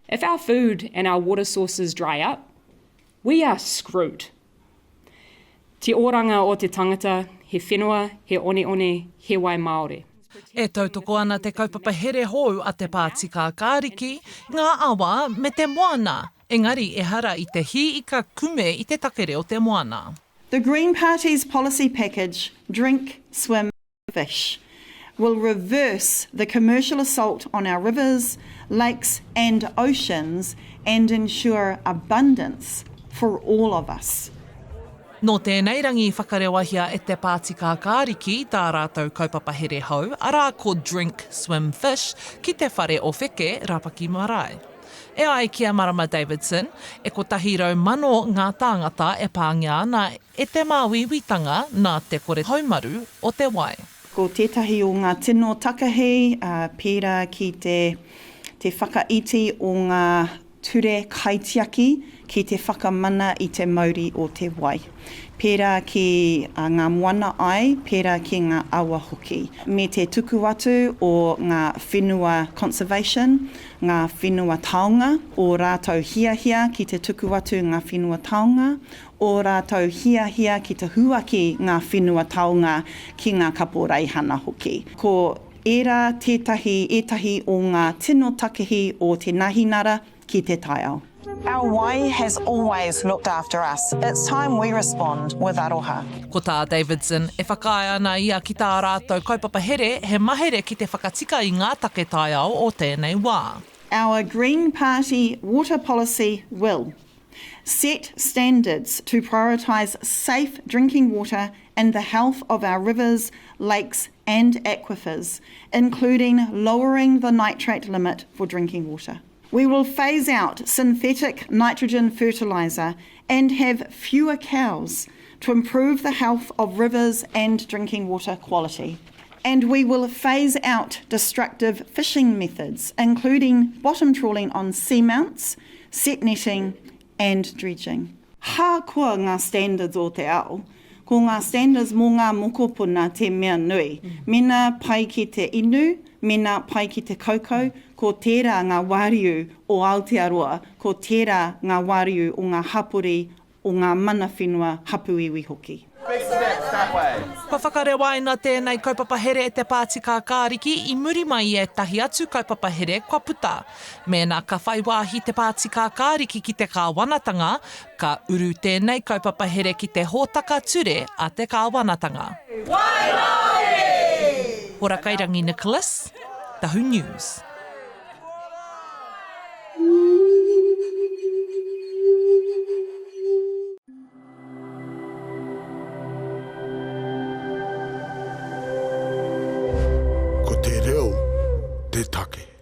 If our food and our water sources dry up, we are screwed. Te oranga o te tangata, he whenua, he oneone, he wai Māori. E tautoko ana te kaupapa here hou a Te Pāti Kākāriki, ngā awa me te moana, engari ehara i te hī ika kume i te takere o te moana. The Green Party's policy package, Drink, Swim, Fish, will reverse the commercial assault on our rivers, lakes and oceans and ensure abundance for all of us. Nō tēnei rangi i whakarewahia e Te Pāti Kākāriki tā rātou kaupapa here hou, arā ko Drink, Swim, Fish, ki te whare o Wheke, Rapaki Marae. E ai ki a Marama Davidson, e 100,000 ngā tāngata e pāngia ana e te māuiuitanga nā te kore haumaru o te wai. Ko tētahi o ngā tino takahi, pērā ki te te whakaiti o ngā ture kaitiaki ki te whakamana i te mauri o te wai. Pērā ki ngā moana ai, pērā ki ngā awa hoki. Me te tuku atu o ngā whenua conservation, ngā whenua taonga, ō rātou hiahia ki te tuku atu ngā whenua taonga, ō rātou hiahia ki te huaki ngā whenua taonga ki ngā kaporeihana hoki. Ko ērā tētahi, ētahi o ngā tino takihi o te Nahinara ki te taiao. Our wai has always looked after us, it's time we respond with aroha. Ko tā Davidson, e whakaae ana ia ki tā rātou kaupapa here he mahere ki te whakatika i ngā take taiao o tēnei wā. Our Green Party water policy will set standards to prioritise safe drinking water and the health of our rivers, lakes and aquifers, including lowering the nitrate limit for drinking water. We will phase out synthetic nitrogen fertiliser and have fewer cows to improve the health of rivers and drinking water quality. And we will phase out destructive fishing methods, including bottom trawling on seamounts, set netting and dredging. Hākoa ngā standards o te ao, ko ngā standards mō ngā mokopuna te mea nui. Mēnā pai ki te inu, mēnā pai ki te kaukau, ko tērā ngā wāriu o Aotearoa, ko tērā ngā wāriu o ngā hapori, o ngā mana whenua hapū iwi hoki. Kua whakarewaina tēnei kaupapa here e te Pāti Kākāriki i muri mai i ētahi atu kaupapa here kua puta. Mēnā ka whai wāhi te Pāti Kākāriki ki te kāwanatanga, ka uru tēnei kaupapa here ki te hōtaka ture a te kāwanatanga. Horakairangi Nicholas, Tahu News. Ko te reo te take.